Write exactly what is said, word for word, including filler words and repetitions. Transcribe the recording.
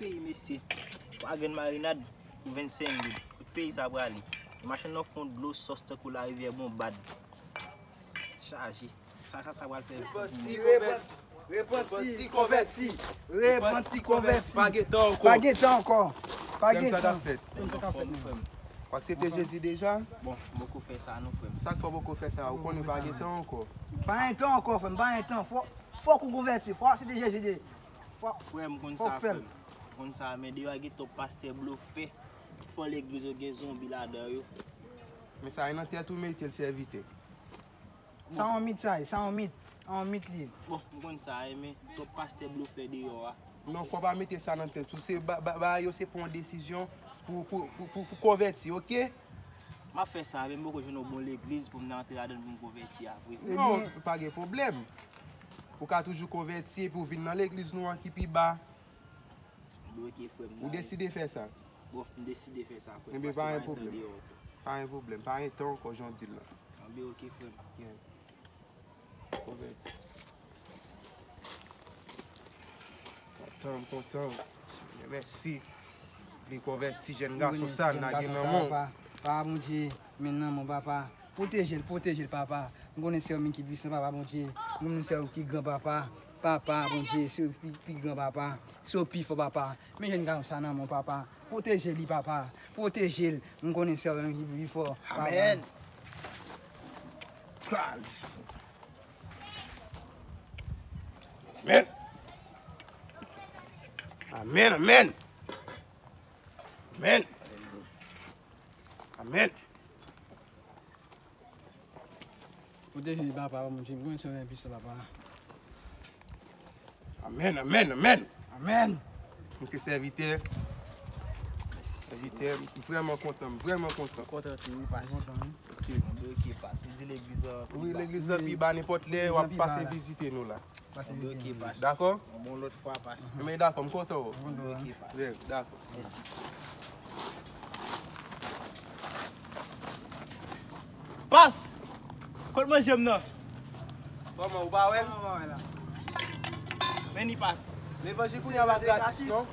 Ey, mesye, twa grenn marinad pou vennsenk goud. Kot peyi sa prale? Machann nan fon dlo sòs tankou larivyè Bonbad. Chaje. Sa, sa, sa pral fè. Repanti, repanti, repanti, konvèti. Repanti, konvèti. Pa gen tan ankò. Pa gen tan ankò. Pa gen tan. Frè m, sa k ap fèt? Frè m, sa k ap fèt, menm? Ou aksepte Jezi deja? Bon, m poko fè sa non, frè m. Sa k fè w poko fè sa? Ou konnen pa gen tan ankò. Pa gen tan ankò, frè m, pa gen tan. Fò, fòk ou konvèti. Fò w aksepte Jezi de. Fò, frè m, konn sa, frè m. Konn sa, men deyò a gen twòp pastè blofè. Fò legliz yo gen zonbi ladan yo. Men sa e nan tèt ou mete l, sèvitè. Sa yon mit sa ye, sa yon mit, yon mit li ye. Bon, m konn sa ye, men twòp pastè blofè deyò a. Non, fò w pa mete sa nan tèt ou. Se ba, ba, bagay yo se pran yon desizyon pou, pou, pou, pou, pou konvèti, oke? M ap fè sa, men m poko jwenn yon bon legliz pou m nan antre ladan l pou m konvèti a vre. Non, pa gen pwoblèm. Ou ka toujou konvèti epi w vin nan legliz nou an ki pi ba. Anben, oke, frè m. Ou deside fè sa? Bon, m deside fè sa, frè m. Enben, pa gen pwoblèm. Pa gen pwoblèm. Pa gen tan ankò, jan w di l la. Anben, oke, frè m. Yeah. Konvèti. Kontan, m kontan. Mèsi. Vin konvèti jèn gason sa, n lage nan men w. Papa, Bondye, men nan men w, papa. Pwoteje l, pwoteje l, papa. M konnen se ou menm ki pwisan, papa Bondye. M konnen se ou ki gran, papa. Papa Bondye, se ou ki pi gran, papa. Se ou pi fò, papa. Men jèn gason sa nan men w, papa. Pwoteje li, papa. Pwoteje l. M konnen se ou menm ki pi fò, papa. Amèn. Amèn. Amèn, amèn. Amèn. Amèn. Pwoteje li, papa, Bondye, mwen se yon enpis, papa. Amèn, amèn, amèn. Amèn. Ok, sèvitè. Sèvitè, m vrèman kontan, m vrèman kontan. Kontan tou, wi, pas. Kontan, wi. Ok. Anben, ok, pas. Ou di legliz lan pi ba. Wi, legliz lan pi ba, nenpòt lè w ap pase vizite nou la. Anben, ok, pas. Dakò? Yon bon lòt fwa, pas. Men dakò, m kontan wè w. Anben, ok, pas. Yeah, dakò. Mèsi. Pas! Kot manje m nan? Kòman, ou pa wè l? Kòman ou pa wè la? Men ni pas. Levanjil kounye a pa gratis, non?